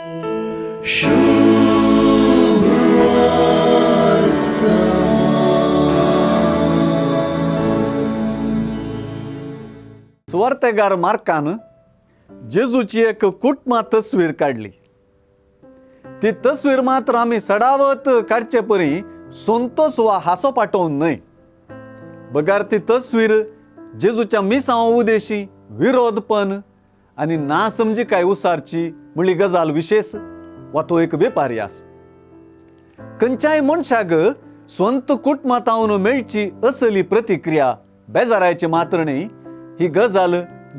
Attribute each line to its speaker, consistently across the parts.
Speaker 1: सुवार्तेगार मार्कान जेजूची एक कुटमा तस्वीर काडली. ती तस्वीर मात्र आमी सडावत काडचे परी संतोस वा हांसो पाटोवन न्हय, बगार ती तस्वीर जेजूच्या मिसांव उदेशी विरोधपण आनी ना समजिकाय उसारची म्हणली गजाल विशेश वा तो एक वेपारी आस. खंयच्याय मनशाक स्वंत कुटुंबांत मेळची असली प्रतिक्रिया बेजारायची मात्र न्हय, ही गजाल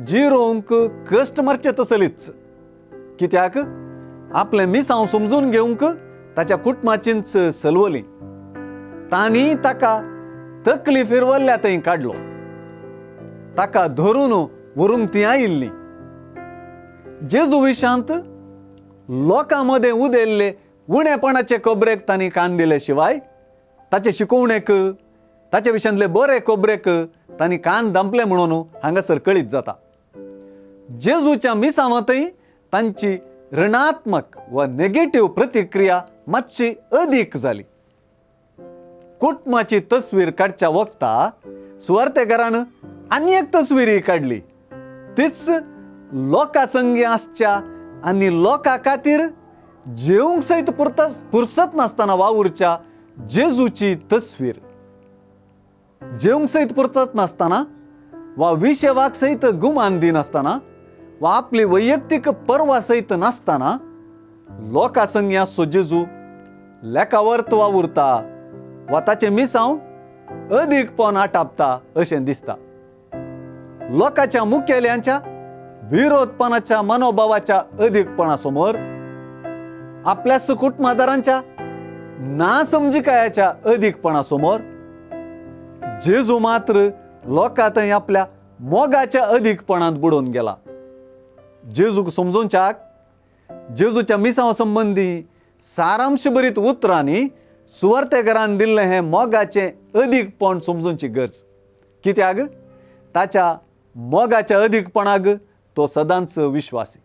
Speaker 1: जिरोवंक कश्ट मारचे तसलीच. कित्याक आपलें मिसांव समजून घेवंक ताच्या कुटुंबाचींच सलवली, तांणी ताका तकली फिरवल्ल्या थंय काडलो, ताका धरून व्हरूंक ती आयिल्ली. जेजू विशांत लोकां मदें उदेल्ले उणेपणाचे खबरेक तांणी कान दिले शिवाय ताचे शिकोवणेक, ताचे विशयांतले बरे खबरेक तांणी कान धांपले म्हणून हांगासर कळीत जाता. जेजूच्या मिसावांतय तांची ऋणात्मक वा नेगेटीव प्रतिक्रिया मातशी अदीक जाली. कुटुंबाची तस्वीर काडच्या वखता सुवार्तेकारान आनी एक तस्वीरय काडली, तीच लोकां संगी आसच्या आनी लोकां खातीर जेवंक सयत पुरसत नासतना वावुरच्या जेजूची तस्वीर. जेवंक सयत पुरसत नासतना वा विशेवाक सयत गुमान दिनासतना वा आपली वैयक्तीक पर्वा सयत नासतना लोकां संगी आसचो जेजू लेखावर्त वावुरता वा ताचें मिसांव अदीकपण आटापता अशें दिसता. लोकांच्या मुखेल्यांच्या विरोधपणाच्या मनोभावाच्या अदीकपणा समोर, आपल्या कुटुंबादारांच्या ना समजिकायाच्या अदीकपणा समोर जेजू मात्र लोकां थंय आपल्या मोगाच्या अदीकपणांत बुडोवन गेला. जेजूक समजोवच्याक जेजूच्या मिसांव संबंदी सारांश बरीत उतरांनी सुवार्तेकारान दिल्लें हें मोगाचें अदीकपण समजूनची गरज. कित्याक ताच्या मोगाच्या अदीकपणाक तो सदांच विश्वासी.